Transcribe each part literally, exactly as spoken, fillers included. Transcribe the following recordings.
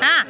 ꯍꯥ?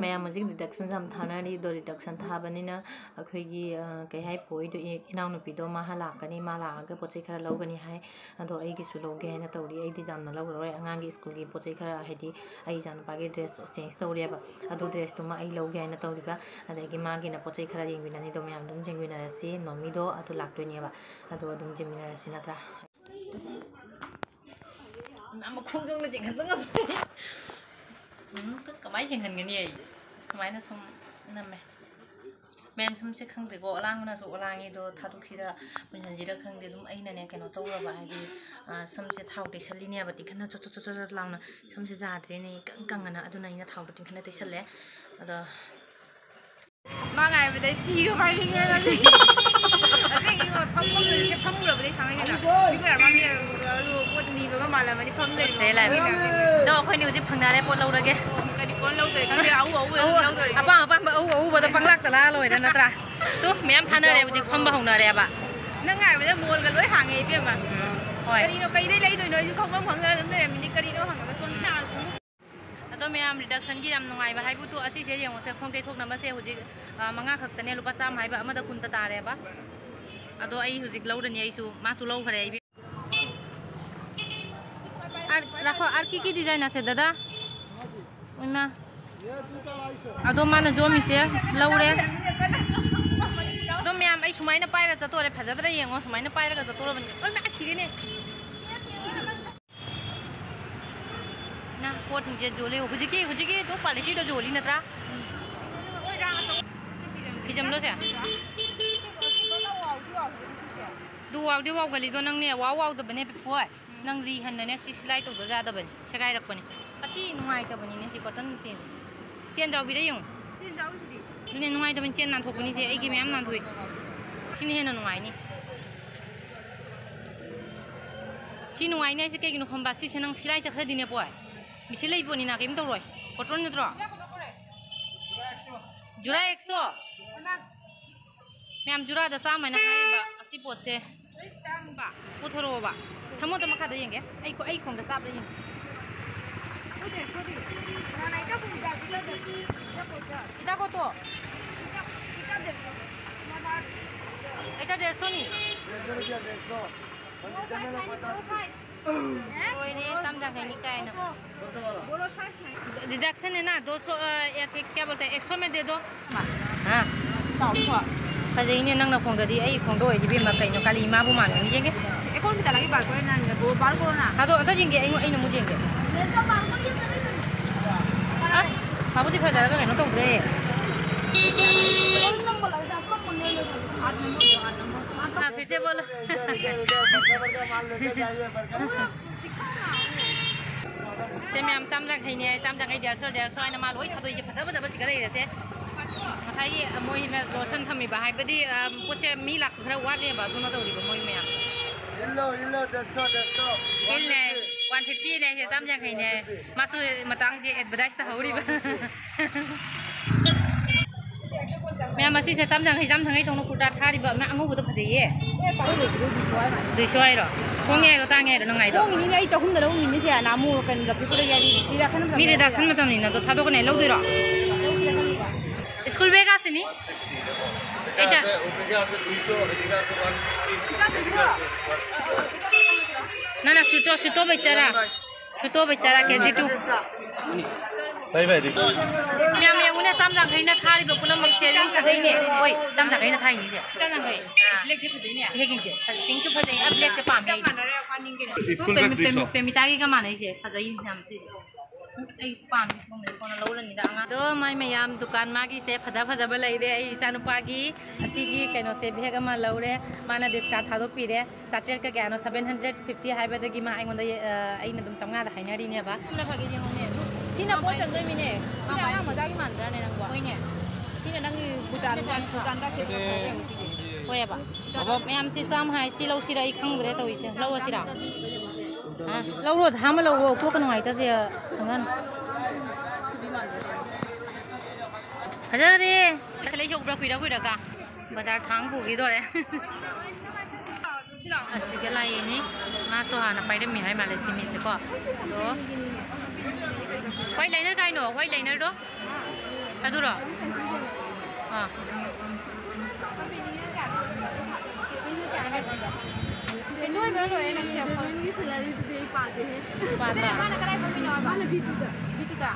ꯃꯌꯥꯝ ꯍꯧꯖꯤꯛ ꯔꯤꯗꯛꯁꯟꯁꯦ ꯌꯥꯝ ꯊꯥꯅꯔꯤ꯫ ꯑꯗꯣ ꯔꯤꯗꯛꯁꯟ ꯊꯥꯕꯅꯤꯅ ꯑꯩꯈꯣꯏꯒꯤ, ꯑ, ꯀꯩ ꯍꯥꯏ, ꯄꯣꯏꯗꯣ, ꯏ-, ꯏꯅꯥꯎꯅꯨꯄꯤꯗꯣ ꯃꯥ ꯂꯥꯛꯀꯅꯤ, ꯃꯥ ꯂꯥꯛꯑꯒ ꯄꯣꯠ ꯆꯩ ꯈꯔ ꯂꯧꯒꯅꯤ ꯍꯥꯏ꯫ ꯑꯗꯣ ꯑꯩꯒꯤꯁꯨ ꯂꯧꯒꯦ ꯍꯥꯏꯅ ꯇꯧꯔꯤ꯫ ꯑꯩꯗꯤ ꯌꯥꯝꯅ ꯂꯧꯔꯔꯣꯏ꯫ ꯑꯉꯥꯡꯒꯤ ꯁ꯭ꯀꯨꯜꯒꯤ ꯄꯣꯠ ꯆꯩ ꯈꯔ, ꯍꯥꯏꯗꯤ ꯑꯩ ꯏꯆꯥꯅꯨꯄꯥꯒꯤ ꯗ꯭ꯔꯦꯁ ꯆꯦꯟꯖ ꯇꯧꯔꯦꯕ꯫ ꯑꯗꯨ ꯗ꯭ꯔꯦꯁꯇꯨꯃ ꯑꯩ ꯂꯧꯒꯦ ꯍꯥꯏꯅ ꯇꯧꯔꯤꯕ꯫ ꯑꯗꯒꯤ ꯃꯥꯒꯤꯅ ꯄꯣꯠ ꯆꯩ ꯈꯔ ꯌꯦꯡꯃꯤꯟꯅꯅꯤ꯫ ꯑꯗꯣ ꯃꯌꯥꯝ ꯑꯗꯨꯝ ꯌꯦꯡꯃꯤꯟꯅꯔꯁꯤ꯫ ꯅꯣꯃꯤꯗꯣ ꯑꯗꯨ ꯂꯥꯛꯇꯣꯏꯅꯦꯕ꯫ ꯑꯗꯣ ꯑꯗꯨꯝ ꯌꯦꯡꯃꯤꯟꯅꯔꯁꯤ ꯅꯠꯇ꯭ꯔꯥ? ꯃꯥ ꯃꯈꯣꯡ ꯆꯪꯅ ꯆꯤꯡꯍꯟꯕ ꯉꯝꯗꯦ꯫ ꯎꯝ, ꯀꯃꯥꯏꯅ ꯆꯤꯡꯍꯟꯒꯅꯤ ꯑꯩ? ꯁꯨꯃꯥꯏꯅ ꯁꯨꯝ ꯅꯝꯃꯦ꯫ ꯃꯦꯝ, ꯁꯨꯝꯁꯦ ꯈꯪꯗꯦꯀꯣ, ꯑꯂꯥꯡꯕꯅꯁꯨ ꯑꯂꯥꯡꯉꯤꯗꯣ, ꯊꯥꯗꯣꯛꯁꯤꯔ ꯄꯨꯟꯁꯤꯟꯁꯤꯔ ꯈꯪꯗꯦ꯫ ꯑꯗꯨꯝ ꯑꯩꯅꯅꯦ, ꯀꯩꯅꯣ ꯇꯧꯔꯕ, ꯍꯥꯏꯗꯤ, ꯑ, ꯁꯝꯁꯦ ꯊꯥꯎ ꯇꯩꯁꯜꯂꯤꯅꯦꯕ, ꯇꯤꯡꯈꯠꯅ ꯆꯣꯠ ꯆꯣꯠ ꯆꯣꯠ ꯆꯣꯠ ꯂꯥꯎꯅ ꯁꯝꯁꯦ ꯌꯥꯗ꯭ꯔꯦꯅꯦ, ꯏꯀꯪ ꯀꯪꯉꯅ꯫ ꯑꯗꯨꯅ ꯑꯩꯅ ꯊꯥꯎꯗꯣ ꯇꯤꯡꯈꯠꯅ ꯇꯩꯁꯜꯂꯦ꯫ ꯑꯗꯣ ꯃꯥ ꯉꯥꯏꯕꯗ ꯑꯩ ꯊꯤꯒ ꯐꯥꯏꯅꯤꯡꯉꯦ ꯉꯁꯤ꯫ ꯑꯁꯦꯡꯀꯤꯀꯣ, ꯐꯝꯐꯝꯗꯨꯗꯤ ꯁꯦ ꯐꯝꯃꯨꯔꯕꯗꯤ ꯁꯥꯡꯉꯩꯗꯅ꯫ ꯃꯤ ꯈꯔ ꯃꯥꯡꯉꯦ, ꯑꯗꯨ ꯄꯣꯠ ꯅꯤꯕꯒ ꯃꯥꯜꯂꯝꯃꯅꯤ, ꯐꯝ ꯂꯩꯔꯤꯕ ꯆꯦ ꯂꯥꯏ꯫ ꯃꯤ ꯃꯌꯥꯝꯁꯦ꯫ ꯑꯗꯣ ꯑꯩꯈꯣꯏꯅꯤ ꯍꯧꯖꯤꯛ ꯐꯪꯅꯔꯦ, ꯄꯣꯠ ꯂꯧꯔꯒꯦ꯫ ꯀꯔꯤ ꯄꯣꯠ ꯂꯧꯗꯣꯏ ꯈꯪꯗꯦ, ꯑꯎ ꯑꯎꯕ ꯑꯗꯨꯝ ꯑꯎ-, ꯂꯧꯗꯣꯔꯤ꯫ ꯑꯄꯥꯝ ꯑꯄꯥꯝꯕ ꯑꯎ ꯑꯎꯕꯗ ꯄꯪꯂꯥꯛꯇ ꯂꯥꯛꯑ ꯂꯣꯏꯔꯦ ꯅꯠꯇ꯭ꯔꯥ? ꯇꯨ, ꯃꯌꯥꯝ ꯊꯥꯅꯔꯦ, ꯍꯧꯖꯤꯛ ꯐꯝꯕ ꯍꯧꯅꯔꯦꯕ꯫ ꯅꯪ ꯉꯥꯏꯕꯗ ꯃꯣꯜꯒ ꯂꯣꯏ ꯍꯥꯡꯉꯦ ꯏꯕꯦꯝꯃ꯫ ꯍꯣꯏ꯫ ꯀꯔꯤꯅꯣ, ꯀꯩꯗꯩ ꯂꯩꯗꯣꯏꯅꯣ ꯑꯩꯁꯨ ꯈꯪꯐꯝ ꯈꯪꯗꯅ ꯑꯗꯨꯝ ꯂꯩꯔꯝꯃꯤꯅꯤ꯫ ꯀꯔꯤꯅꯣ ꯍꯪꯉꯒ ꯁꯣꯝꯗ ꯑꯗꯣ ꯃꯌꯥꯝ, ꯔꯤꯗꯛꯁꯟꯒꯤ ꯌꯥꯝ ꯅꯨꯡꯉꯥꯏꯕ ꯍꯥꯏꯕꯨ ꯇꯨ, ꯑꯁꯤꯁꯦ ꯌꯦꯡꯉꯣꯁꯦ, ꯈꯣꯡ ꯇꯩꯊꯣꯛꯅꯕꯁꯦ ꯍꯧꯖꯤꯛ, ꯑ, ꯃꯉꯥ ꯈꯛꯇꯅꯦ, ꯂꯨꯄꯥ ꯆꯥꯝꯃ ꯍꯥꯏꯕ ꯑꯃꯗ ꯀꯨꯟꯇ ꯇꯥꯔꯦꯕ꯫ ꯑꯗꯣ ꯑꯩ ꯍꯧꯖꯤꯛ ꯂꯧꯔꯅꯤ, ꯑꯩꯁꯨ, ꯃꯥꯁꯨ ꯂꯧꯈ꯭ꯔꯦ꯫ ꯑꯩ ꯑꯥꯔ-, ꯂꯥꯛꯈꯣ, ꯑꯥꯔ ꯀꯤ ꯀꯤ ꯗꯤꯖꯥꯏꯟ ꯑꯁꯦ ꯗꯗꯥ꯫ ꯏꯃꯥ꯫ ꯑꯗꯣ ꯃꯥꯅ ꯌꯣꯝꯃꯤꯁꯦ ꯂꯧꯔꯦ꯫ ꯑꯗꯣ ꯃꯌꯥꯝ, ꯑꯩ ꯁꯨꯃꯥꯏꯅ ꯄꯥꯏꯔ ꯆꯠꯇꯣꯔꯦ꯫ ꯐꯖꯗ꯭ꯔꯥ ꯌꯦꯡꯉꯣ, ꯁꯨꯃꯥꯏꯅ ꯄꯥꯏꯔꯒ ꯆꯠꯇꯣꯔꯕꯅꯤ꯫ ꯑꯣꯏ ꯃꯥ, ꯁꯤꯔꯦꯅꯦ꯫ ꯅ ꯄꯣꯠꯁꯤꯡꯁꯦ ꯌꯣꯜꯂꯦ꯫ ꯍꯧꯖꯤꯛꯀꯤ, ꯍꯧꯖꯤꯛꯀꯤꯗꯣ ꯀ꯭ꯋꯥꯂꯤꯇꯤꯗꯣ ꯌꯣꯜꯂꯤ ꯅꯠꯇ꯭ꯔꯥ? ꯐꯤꯖꯝꯂꯣ ꯁꯦ? ꯑꯗꯨ ꯋꯥꯎꯗꯤ ꯋꯥꯎꯒꯜꯂꯤꯗꯣ ꯅꯪꯅꯦ, ꯋꯥꯎ ꯋꯥꯎꯗꯕꯅꯦ ꯄꯤꯄꯣꯏ꯫ ꯅꯪ ꯔꯤ ꯍꯟꯅꯅꯦ ꯁꯤ ꯁꯤꯂꯥꯏ ꯇꯧꯗ ꯌꯥꯗꯕꯅꯤ, ꯁꯦꯒꯥꯏꯔꯛꯄꯅꯤ꯫ ꯑꯁꯤ ꯅꯨꯡꯉꯥꯏꯇꯕꯅꯤꯅꯦ ꯁꯤ cotton ꯇꯦꯟ꯫ ꯆꯦꯟ ꯆꯥꯎꯕꯤꯗ ꯌꯦꯡꯉꯨ꯫ ꯆꯦꯟ ꯆꯥꯎꯕꯤꯁꯤꯗꯤ꯫ ꯑꯗꯨꯅꯦ ꯅꯨꯡꯉꯥꯏꯇꯕꯅꯤ, ꯆꯦꯟ ꯅꯥꯟꯊꯣꯛꯄꯅꯤꯁꯦ, ꯑꯩꯒꯤ ꯃꯌꯥꯝ ꯅꯥꯟꯊꯣꯛꯏ꯫ ꯁꯤꯅ ꯍꯦꯟꯅ ꯅꯨꯡꯉꯥꯏꯅꯤ꯫ ꯁꯤ ꯅꯨꯡꯉꯥꯏꯅꯤ ꯍꯥꯏꯁꯦ ꯀꯩꯒꯤꯅꯣ ꯈꯪꯕ? ꯁꯤꯁꯦ ꯅꯪ ꯁꯤꯂꯥꯏ ꯆꯠꯈ꯭ꯔꯗꯤꯅꯦ ꯄꯣꯏ꯫ ꯃꯤꯁꯤ ꯂꯩ ꯄꯣꯠꯅꯤꯅ ꯀꯩꯝ ꯇꯧꯔꯣꯏ꯫ Cotton ꯅꯠꯇ꯭ꯔꯣ? ꯖꯨꯔꯥ ꯑꯦꯛꯁꯇꯣ? ꯃꯌꯥꯝ ꯖꯨꯔꯥꯗ ꯆꯥꯝꯃ ꯍꯥꯏꯅ ꯍꯥꯏꯔꯤꯕ ꯑꯁꯤ ꯄꯣꯠꯁꯦ꯫ ꯄꯨꯊꯣꯔꯛꯑꯣꯕ꯫ ꯊꯝꯃꯣ, ꯑꯗꯨ ꯃꯈꯥꯗ ꯌꯦꯡꯒꯦ꯫ ꯑꯩ ꯈꯣ-, ꯑꯩ ꯈꯣꯡꯗ ꯆꯥꯕ꯭ꯔꯥ ꯌꯦꯡꯒꯦ꯫ ꯏꯇꯥ ꯀꯣꯠꯇꯣ꯫ ꯑꯩꯇ ꯗꯦꯔꯁꯣꯅꯤ꯫ ꯂꯣꯏꯔꯦ, ꯆꯥꯝ ꯌꯥꯡꯈꯩꯅꯤ ꯀꯥꯏꯅ꯫ Reduction है ना, दो सौ, अ, एक, एक, क्या बोलते हैं, एक सौ में दे दो। हाँ। ꯆꯥꯎ ꯀꯣ꯫ ꯐꯖꯩꯅꯦ ꯅꯪꯅ ꯈꯣꯡꯗꯗꯤ, ꯑꯩ ꯈꯣꯡꯗ ꯑꯣꯏꯗꯤ ꯏꯕꯦꯝꯃ ꯀꯩꯅꯣ ꯀꯥꯂꯤ ꯏꯃꯥꯕꯨ ꯃꯥꯟꯕꯅꯤ꯫ ꯌꯦꯡꯒꯦ꯫ ꯑꯦꯀꯥꯎꯟ ꯈꯤꯇ ꯂꯥꯛꯏ ꯕꯥꯔ ꯀꯣꯏꯔꯦ ꯅꯪ, ꯕꯥꯔ ꯀꯣꯔꯣꯅꯥ꯫ ꯑꯗꯣ ꯑꯝꯇ ꯌꯦꯡꯒꯦ, ꯑꯩꯉꯣꯟ-, ꯑꯩꯅ ꯑꯃꯨꯛ ꯌꯦꯡꯒꯦ꯫ ꯑꯁ, ꯃꯥꯕꯨꯗꯤ ꯐꯖꯔꯒ ꯀꯩꯅꯣ ꯇꯧꯗ꯭ꯔꯦ꯫ हाँ, फिर से बोलो। ꯁꯦ ꯃꯌꯥꯝ, ꯆꯥꯝ ꯌꯥꯡꯈꯩꯅꯦ, ꯆꯥꯝ ꯌꯥꯡꯈꯩ, ꯗꯦꯔꯁꯣ, ꯗꯦꯔꯁꯣ ꯍꯥꯏꯅ ꯃꯥ ꯂꯣꯏ ꯊꯥꯗꯣꯛꯏꯁꯦ꯫ ꯐꯖ ꯐꯖꯕ ꯁꯤꯒ ꯂꯩꯔꯦꯁꯦ꯫ ꯉꯁꯥꯏꯒꯤ ꯃꯣꯏꯅ ꯂꯣꯁꯟ ꯊꯝꯃꯤꯕ, ꯍꯥꯏꯕꯗꯤ, ꯑ, ꯄꯣꯠꯁꯦ ꯃꯤ ꯂꯥꯛꯄ ꯈꯔ ꯋꯥꯠꯂꯦꯕ, ꯑꯗꯨꯅ ꯇꯧꯔꯤꯕ ꯃꯣꯏ ꯃꯌꯥꯝ꯫ ꯏꯜꯂꯣ, ꯏꯜꯂꯣ, ꯗꯦꯔꯁꯣ, ꯗꯦꯔꯁꯣ꯫ ꯏꯜꯂꯦ, one fifty ꯅꯦ, ꯁꯦ ꯆꯥꯝ ꯌꯥꯡꯈꯩꯅꯦ꯫ ꯃꯥꯁꯨ ꯃꯇꯥꯡꯁꯦ ꯑꯦꯗꯚꯔꯇꯥꯏꯁ ꯇꯧꯍꯧꯔꯤꯕ꯫ ꯃꯌꯥꯝ, ꯑꯁꯤꯁꯦ ꯆꯥꯝ ꯌꯥꯡꯈꯩ, ꯆꯥꯝ ꯌꯥꯡꯈꯩ ꯇꯧꯅ ꯀꯨꯔꯇꯥ ꯊꯥꯔꯤꯕ꯫ ꯃꯌꯥꯝ, ꯑꯉꯧꯕꯗꯣ ꯐꯖꯩꯌꯦ꯫ ꯑꯗꯨꯏꯁꯨ ꯍꯥꯏꯔꯣ? ꯍꯣꯡꯉꯦ ꯍꯥꯏꯔꯣ, ꯇꯥꯡꯉꯦ ꯍꯥꯏꯔꯣ ꯅꯪ ꯍꯥꯏꯗꯣ? ꯍꯣꯡꯉꯤꯅꯤꯅꯦ, ꯑꯩ ꯆꯍꯨꯝꯗ ꯂꯧꯔꯝꯃꯤꯅꯦ ꯁꯦ꯫ ꯅꯍꯥꯟꯃꯨꯛ ꯀꯩꯅꯣ ꯂꯛꯈꯤꯄꯨꯔꯗꯒꯤ ꯍꯥꯏꯗꯤ ꯔꯤꯗꯛꯁꯟ ꯃꯇꯝ ꯃꯤ ꯔꯤꯗꯛꯁꯟ ꯃꯇꯝꯅꯤꯅ ꯑꯗꯣ ꯊꯥꯗꯣꯛꯀꯅꯤ ꯍꯥꯏ ꯂꯧꯗꯣꯏꯔꯣ? ꯁ꯭ꯀꯨꯜ ꯕꯦꯒ ꯑꯁꯤꯅꯤ꯫ ꯑꯩꯇ-, ꯅꯪꯅ ꯁꯨꯇꯣ, ꯁꯨꯇꯣ ꯕꯩꯆꯥꯔꯥ? ꯁꯨꯇꯣ ꯕꯩꯆꯥꯔꯥ ꯀꯦ ꯖꯤ ꯇꯨ꯫ ꯀꯩ ꯚꯥꯏꯗꯤ? ꯃꯌꯥꯝ ꯌꯦꯡꯉꯨꯅꯦ, ꯆꯥꯝ ꯌꯥꯡꯈꯩꯅ ꯊꯥꯔꯤꯕ ꯄꯨꯝꯅꯃꯛꯁꯦ ꯑꯗꯨꯝ ꯐꯖꯩꯅꯦ꯫ ꯍꯣꯏ, ꯆꯥꯝ ꯌꯥꯡꯈꯩꯅ ꯊꯥꯏꯅꯤꯁꯦ꯫ ꯆꯥꯝ ꯌꯥꯡꯈꯩ꯫ ꯑꯥ꯫ ꯕ꯭ꯂꯦꯛꯁꯦ ꯐꯖꯩꯅꯦ꯫ ꯍꯦꯛ ꯌꯦꯡꯁꯦ꯫ ꯐꯖ-, ꯄꯤꯡꯁꯨ ꯐꯖꯩ꯫ ꯑꯥ, ꯕ꯭ꯂꯦꯛꯁꯦ ꯄꯥꯝꯃꯦ ꯑꯩꯗꯤ꯫ ꯁ꯭ꯀꯨꯜ ꯕꯦꯒ ꯄꯦꯃꯤ-, ꯗꯨꯏꯁꯣ꯫ ꯄꯦꯃꯤꯇꯥꯒꯤꯒ ꯃꯥꯟꯅꯩꯁꯦ꯫ ꯐꯖꯩ ꯌꯥꯝ ꯁꯤꯁꯦ꯫ ꯑꯩꯁꯨ ꯄꯥꯝꯃꯤ ꯁꯤꯒꯨꯝꯕꯁꯦ, ꯀꯣꯟꯅ ꯂꯧꯔꯅꯤꯗ ꯑꯉꯥꯡ꯫ ꯑꯗꯣ ꯃꯥꯏ ꯃꯌꯥꯝ ꯗꯨꯀꯥꯟ ꯃꯥꯒꯤꯁꯦ ꯐꯖ ꯐꯖꯕ ꯂꯩꯔꯦ꯫ ꯑꯩ ꯏꯆꯥꯅꯨꯄꯥꯒꯤ ꯑꯁꯤꯒꯤ ꯀꯩꯅꯣꯁꯦ, ꯕꯦꯒ ꯑꯃ ꯂꯧꯔꯦ꯫ ꯃꯥꯅ ꯗꯤꯁꯀꯥꯎꯟ ꯊꯥꯗꯣꯛꯄꯤꯔꯦ꯫ ꯆꯥꯇ꯭ꯔꯦꯠꯀ ꯀꯌꯥꯅꯣ, ꯁꯚꯦꯟ ꯍꯟꯗ꯭ꯔꯦꯠ ꯐꯤꯐꯇꯤ ꯍꯥꯏꯕꯗꯒꯤ ꯃꯥ ꯑꯩꯉꯣꯟꯗ, ꯑ, ꯑꯩꯅ ꯑꯗꯨꯝ ꯆꯥꯝꯃꯉꯥꯗ ꯍꯥꯏꯅꯔꯤꯅꯦꯕ꯫ ꯁꯤꯅ ꯐꯒꯦ ꯌꯦꯡꯉꯨꯅꯦ꯫ ꯑꯗꯨ ꯁꯤꯅ ꯄꯣꯠ ꯆꯟꯗꯣꯏꯃꯤꯅꯦ꯫ ꯁꯤꯅ ꯑꯉꯥꯡ ꯃꯆꯥꯒꯤ ꯃꯥꯟꯗ꯭ꯔꯥꯅꯦ ꯅꯪꯕꯣ? ꯍꯣꯏꯅꯦ꯫ ꯁꯤꯅ ꯅꯪꯒꯤ ꯕꯨꯇꯥꯟ, ꯕꯨꯇꯥꯟ ꯕ꯭ꯔꯥꯁꯂꯦꯠ ꯐꯖꯩ ꯌꯦꯡꯉꯨ ꯁꯤꯁꯦ꯫ ꯍꯣꯏꯑꯕ꯫ ꯃꯌꯥꯝꯁꯦ ꯆꯥꯝꯃ ꯍꯥꯏ, ꯁꯤ ꯂꯧꯁꯤꯔꯥ ꯑꯩ ꯈꯪꯗ꯭ꯔꯦ ꯇꯧꯔꯤꯁꯦ꯫ ꯂꯧꯔꯁꯤꯔꯥ? ꯍꯥ? ꯂꯧꯔꯣ, ꯊꯥ ꯑꯃ ꯂꯧꯔꯣ, ꯀꯣꯛꯀ ꯅꯨꯡꯉꯥꯏꯇꯁꯦ ꯈꯪꯒꯅꯨ꯫ ꯐꯖꯔꯦ꯫ ꯁꯤ ꯂꯩꯁꯦ ꯎꯕ꯭ꯔꯥ, ꯀꯨꯏꯔ ꯀꯨꯏꯔꯒ ꯕꯖꯥꯔ ꯊꯥꯡ ꯄꯨꯈꯤꯗꯣꯔꯦ꯫ ꯑꯁꯤꯒ ꯂꯥꯛꯏꯅꯤ꯫ ꯃꯥꯁꯨ ꯍꯥꯟꯅ ꯄꯥꯏꯔꯝꯃꯤ ꯍꯥꯏ ꯃꯥꯜꯂꯦ ꯁꯤ ꯃꯤꯁꯦꯀꯣ꯫ ꯑꯗꯣ ꯍꯣꯏ ꯂꯩꯅꯔ ꯀꯥꯏꯅꯣ? ꯍꯣꯏ ꯂꯩꯅꯔꯗꯣ? ꯑꯗꯨꯔꯣ? ꯑꯥ꯫ ꯅꯣꯏꯕ꯭ꯔꯥ ꯂꯣꯏꯔꯦ ꯅꯪꯁꯦ? ꯗꯦꯕꯣꯟꯒꯤ ꯁꯦꯂꯔꯤꯗꯨꯗꯤ ꯑꯩ ꯄꯥꯗꯦꯍꯦ꯫ ꯄꯥꯗ꯭ꯔꯥ? ꯃꯥꯅ ꯀꯗꯥꯏ ꯐꯝꯃꯤꯅꯣ ꯍꯥꯏꯕ? ꯃꯥꯅ ꯕꯤ ꯇꯨꯗ꯫ ꯕꯤ ꯇꯨꯗ?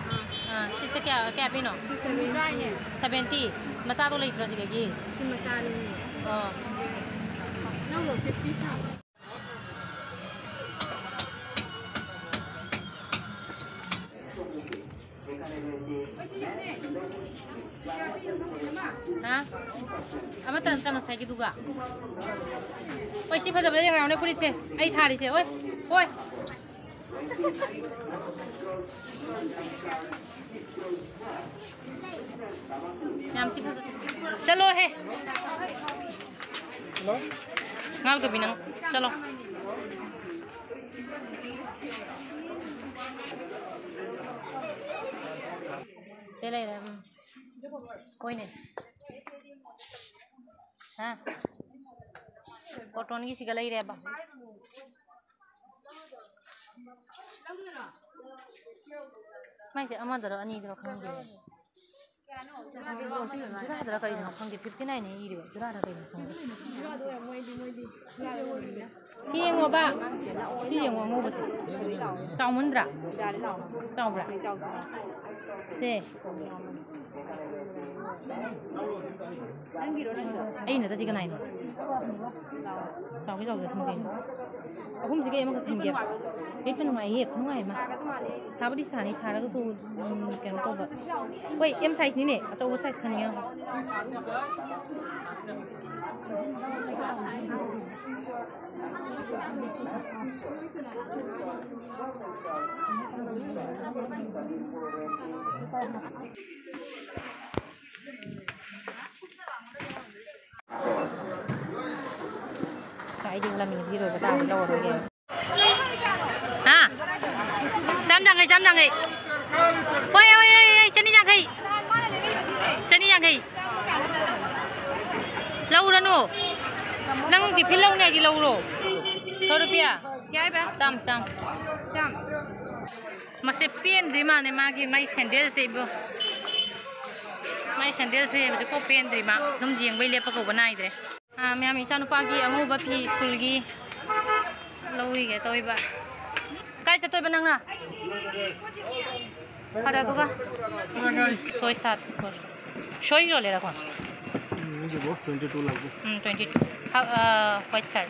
ꯑꯥ, ꯁꯤꯁꯦ ꯀꯌꯥ, ꯀꯌꯥ ꯄꯤꯅꯣ? ꯁꯤ ꯁꯚꯦꯟꯇꯤ꯫ ꯁꯚꯦꯟꯇꯤ? ꯃꯆꯥꯗꯣ ꯂꯩꯇ꯭ꯔꯣ ꯁꯤꯗꯒꯤ? ꯁꯤ ꯃꯆꯥꯅꯤ꯫ ꯑꯣ꯫ ꯅꯪꯕꯨ ꯐꯤꯐꯇꯤ ꯁꯥ? ꯍꯥ? ꯑꯃꯠꯇ ꯅꯠꯇ꯭ꯔ ꯉꯁꯥꯏꯒꯤꯗꯨꯒ? ꯍꯣꯏ, ꯁꯤ ꯐꯖꯕꯗ ꯌꯦꯡꯉꯛꯑꯣꯅꯦ ꯐꯨꯔꯤꯠꯁꯦ꯫ ꯑꯩ ꯊꯥꯔꯤꯁꯦ꯫ ꯍꯣꯏ, ꯍꯣꯏ꯫ ꯌꯥꯝ ꯁꯤ ꯐꯖ-, ꯆꯠꯂꯣꯍꯦ꯫ ꯉꯥꯎꯗꯕꯤ ꯅꯪ꯫ ꯆꯠꯂꯣ꯫ ꯁꯤ ꯂꯩꯔꯦ꯫ ꯎꯝ꯫ ꯍꯣꯏꯅꯦ꯫ ꯍꯥ? ꯀꯣꯇꯣꯟꯒꯤ ꯁꯤꯒ ꯂꯩꯔꯦꯕ꯫ ꯃꯥꯏꯁꯦ ꯑꯃꯗꯔꯣ ꯑꯅꯤꯗꯔꯣ ꯈꯪꯗꯦ꯫ ꯖꯨꯔꯥꯗꯔ ꯀꯔꯤꯅꯣ ꯈꯪꯗꯦ, ꯐꯤꯐꯇꯤ ꯅꯥꯏꯟ ꯏꯔꯤꯕ ꯖꯨꯔꯥꯗꯔ ꯀꯔꯤꯅꯣ ꯈꯪꯗꯦ꯫ ꯁꯤ ꯌꯦꯡꯉꯣꯕ꯫ ꯁꯤ ꯌꯦꯡꯉꯣ ꯑꯉꯧꯕꯁꯦ꯫ ꯆꯥꯎꯃꯟꯗ꯭ꯔꯥ? ꯆꯥꯎꯕ꯭ꯔꯥ? ꯁꯦ꯫ ꯑꯩ ꯅꯠꯇꯗꯤ ꯀꯅꯥꯏꯅꯣ? ꯆꯥꯎꯒꯦ ꯆꯥꯎꯖꯁꯅꯨ ꯀꯩꯅꯣ꯫ ꯑꯍꯨꯝꯁꯤ ꯀꯩ ꯑꯃꯈꯛ ꯈꯟꯒꯦ꯫ ꯂꯤꯠꯄ ꯅꯨꯡꯉꯥꯏꯌꯦ, ꯈꯨꯅꯨꯡꯉꯥꯏ ꯑꯃ꯫ ꯁꯥꯕꯨꯗꯤ ꯁꯥꯅꯤ, ꯁꯥꯔꯒꯁꯨ, ꯎꯝ, ꯀꯩꯅꯣ ꯇꯧꯕ꯫ ꯍꯣꯏ, ꯑꯦꯝ ꯁꯥꯏꯖꯅꯤꯅꯦ, ꯑꯆꯧꯕ ꯁꯥꯏꯖ ꯈꯟꯒꯦ꯫ ꯑꯩꯗꯤ ꯂꯝ ꯃꯤꯅ ꯄꯤꯔꯣꯏꯕ ꯇꯥꯔꯗꯤ ꯂꯧꯔꯔꯣꯏꯒꯦ꯫ ꯍꯥ? ꯆꯥꯝ ꯌꯥꯡꯈꯩ, ꯆꯥꯝ ꯌꯥꯡꯈꯩ꯫ ꯍꯣꯏ, ꯍꯣꯏ, ꯍꯣꯏ, ꯍꯣꯏ, ꯆꯅꯤ ꯌꯥꯡꯈꯩ꯫ ꯆꯅꯤ ꯌꯥꯡꯈꯩ꯫ ꯂꯧꯔꯅꯨ꯫ ꯅꯪ ꯇꯤꯐꯤꯟ ꯂꯧꯅꯤ ꯍꯥꯏꯗꯤ ꯂꯧꯔꯣ꯫ ꯁꯣ ꯔꯨꯄꯤꯌꯥ꯫ ꯀꯌꯥ ꯍꯥꯏꯕ? ꯆꯥꯝ, ꯆꯥꯝ꯫ ꯆꯥꯝ꯫ ꯃꯁꯦ ꯄꯦꯟꯗ꯭ꯔꯤ ꯃꯥꯅꯦ ꯃꯥꯒꯤ, ꯃꯥꯏ ꯁꯦꯟꯗꯦꯜꯁꯦ ꯏꯕꯣ꯫ ꯃꯥꯏ ꯁꯦꯟꯗꯦꯜꯁꯦ ꯍꯧꯖꯤꯛꯐꯥꯎ ꯄꯦꯟꯗ꯭ꯔꯤ ꯃꯥ꯫ ꯑꯗꯨꯝ ꯌꯦꯡꯕꯩ ꯂꯦꯞꯄ ꯀꯧꯕ ꯅꯥꯏꯗ꯭ꯔꯦ꯫ ꯑꯥ, ꯃꯌꯥꯝ, ꯏꯆꯥꯅꯨꯄꯥꯒꯤ ꯑꯉꯧꯕ ꯐꯤ ꯁ꯭ꯀꯨꯜꯒꯤ ꯂꯧꯕꯤꯒꯦ ꯇꯧꯔꯤꯕ꯫ ꯀꯥꯏ ꯆꯠꯇꯣꯏꯕ ꯅꯪꯅ? ꯐꯔꯦ, ꯑꯗꯨꯒ ꯁꯣꯏ ꯁꯥꯠ, ꯁꯣꯏ ꯌꯣꯜꯂꯦꯔꯥꯀꯣ? ꯎꯝ, ꯇ꯭ꯋꯦꯟꯇꯤ ꯇꯨ꯫ ꯎꯝ, ꯇ꯭ꯋꯦꯟꯇꯤ ꯇꯨ꯫ ꯍꯥ, ꯑꯥ, ꯋꯥꯏꯠ ꯁꯥꯔꯠ꯫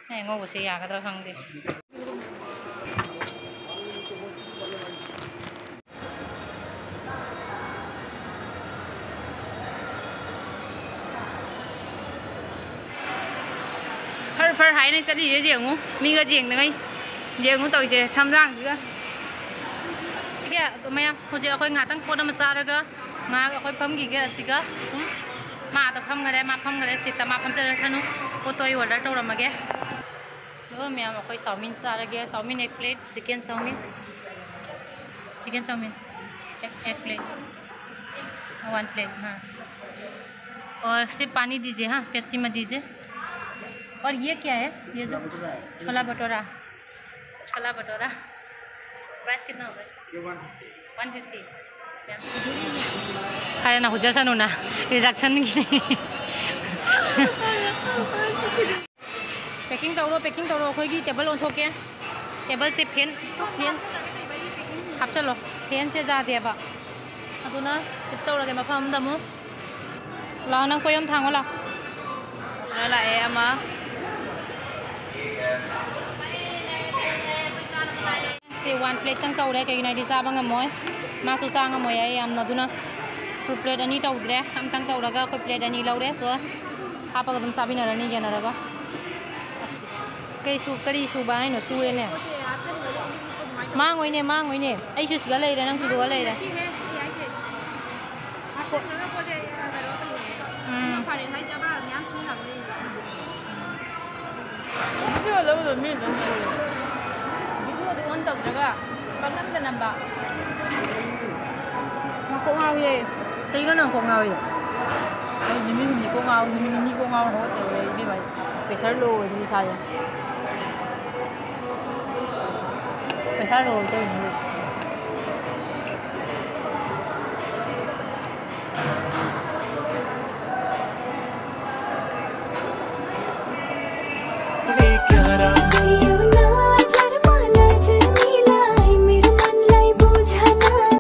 ꯑꯩ ꯑꯉꯧꯕꯁꯦ ꯌꯥꯒꯗ꯭ꯔꯥ ꯈꯪꯗꯦ꯫ ꯐꯔ ꯐꯔ ꯍꯥꯏꯅ ꯆꯠꯂꯤꯁꯦ ꯌꯦꯡꯉꯨ, ꯃꯤꯒ ꯌꯦꯡꯗꯉꯩ꯫ ꯌꯦꯡꯉꯨ ꯇꯧꯔꯤꯁꯦ, ꯁꯝꯂꯥꯡꯁꯤꯒ꯫ ꯁꯦ, ꯃꯌꯥꯝ, ꯍꯧꯖꯤꯛ ꯑꯩꯈꯣꯏ ꯉꯥꯏꯍꯥꯛꯇꯪ ꯄꯣꯠ ꯑꯃ ꯆꯥꯔꯒ ꯉꯥꯏꯍꯥꯛ ꯑꯩꯈꯣꯏ ꯐꯝꯈꯤꯒꯦ ꯑꯁꯤꯒ꯫ ꯁꯨꯝ ꯃꯥ ꯑꯗ ꯐꯝꯈꯔꯦ, ꯃꯥ ꯐꯝꯈꯔꯦ, ꯁꯤꯠꯇ ꯃꯥ ꯐꯝꯖꯔꯁꯅꯨ꯫ ꯄꯣꯠꯇꯣ ꯑꯩ ꯑꯣꯔꯗꯔ ꯇꯧꯔꯝꯃꯒꯦ꯫ ꯑꯗꯣ ꯃꯌꯥꯝ, ꯑꯩꯈꯣꯏ ꯆꯥꯎꯃꯤꯟ ꯆꯥꯔꯒꯦ꯫ ꯆꯥꯎꯃꯤꯟ ꯑꯦꯛ ꯄ꯭ꯂꯦꯠ, ꯆꯤꯀꯟ ꯆꯥꯎꯃꯤꯟ꯫ ꯆꯤꯀꯟ ꯆꯥꯎꯃꯤꯟ꯫ ꯑꯦꯛ, ꯑꯦꯛ ꯄ꯭ꯂꯦꯠ꯫ वन प्लेट, हाँ। और सिर्फ पानी दीजिए, हाँ, पेप्सी मत दीजिए। और ये क्या है? ये जो छोला भटूरा। छोला भटूरा। Price कितना होगा इसका? ये वन फिफ्टी। One fifty. खा लेना, हुज्जा सनू ना, रिडक्शन की। Packing ꯇꯧꯔꯣ, packing ꯇꯧꯔꯣ, ꯑꯩꯈꯣꯏꯒꯤ table ꯑꯣꯟꯊꯣꯛꯀꯦ꯫ Table ꯁꯦ fan, fan ꯍꯥꯞꯆꯜꯂꯣ, fan ꯁꯦ ꯌꯥꯗꯦꯕ꯫ ꯑꯗꯨꯅ shift ꯇꯧꯔꯒꯦ ꯃꯐꯝ ꯑꯃꯗ ꯑꯃꯨꯛ꯫ ꯂꯥꯛꯑꯣ, ꯅꯪ ꯄꯣꯌꯣꯝ ꯊꯥꯡꯉꯣ ꯂꯥꯛꯑꯣ꯫ ꯂꯥꯛꯑꯦ ꯑꯃ꯫ ꯁꯤ one plate ꯇꯪ ꯇꯧꯔꯦ, ꯀꯩꯒꯤꯅꯣ ꯍꯥꯏꯗꯤ ꯆꯥꯕ ꯉꯝꯃꯣꯏ, ꯃꯥꯁꯨ ꯆꯥ ꯉꯝꯃꯣꯏ ꯑꯩ ꯌꯥꯝꯅ꯫ ꯑꯗꯨꯅ full plate ꯑꯅꯤ ꯇꯧꯗ꯭ꯔꯦ, ꯑꯝꯇꯪ ꯇꯧꯔꯒ ꯑꯩꯈꯣꯏ plate ꯑꯅꯤ ꯂꯧꯔꯦ꯫ So ꯍꯥꯞꯄꯒ ꯑꯗꯨꯝ ꯆꯥꯃꯤꯟꯅꯔꯅꯤ ꯌꯦꯟꯅꯔꯒ꯫ ꯑꯁ, ꯀꯩ ꯁꯨ-, ꯀꯔꯤ ꯁꯨꯕ ꯍꯥꯏꯅꯣ? ꯁꯨꯔꯦꯅꯦ꯫ ꯃꯥꯡꯉꯣꯏꯅꯦ, ꯃꯥꯡꯉꯣꯏꯅꯦ꯫ ꯑꯩꯁꯨ ꯁꯤꯗ ꯂꯩꯔꯦ, ꯅꯪꯁꯨ ꯑꯗꯨꯒ ꯂꯩꯔꯦ꯫ ꯎꯝ꯫ Video ꯂꯧꯗꯕ ꯃꯤ ꯑꯗꯨꯝ ꯂꯩꯌꯦ꯫ Video ꯗꯨ on ꯇꯧꯗ꯭ꯔꯒ ꯄꯪꯅꯝꯗ ꯅꯝꯕ꯫ ꯀꯣꯛ ꯉꯥꯎꯏꯌꯦ꯫ ꯀꯩꯅꯣ ꯅꯪ ꯀꯣꯛ ꯉꯥꯎꯔꯤꯗꯣ? ꯑꯩ ꯅꯨꯃꯤꯠ ꯍꯨꯝꯅꯤ ꯀꯣꯛ ꯉꯥꯎ-, ꯅꯨꯃꯤꯠ ꯅꯤꯅꯤ ꯀꯣꯛ ꯉꯥꯎꯔ ꯍꯧꯒꯠꯇꯦ ꯏꯕꯦꯝꯃ꯫ Pressure low ꯑꯣꯏꯗꯣꯏꯅꯤ ꯏꯁꯥꯁꯦ꯫ Pressure low ꯑꯣꯏꯗꯣꯏꯅꯤ꯫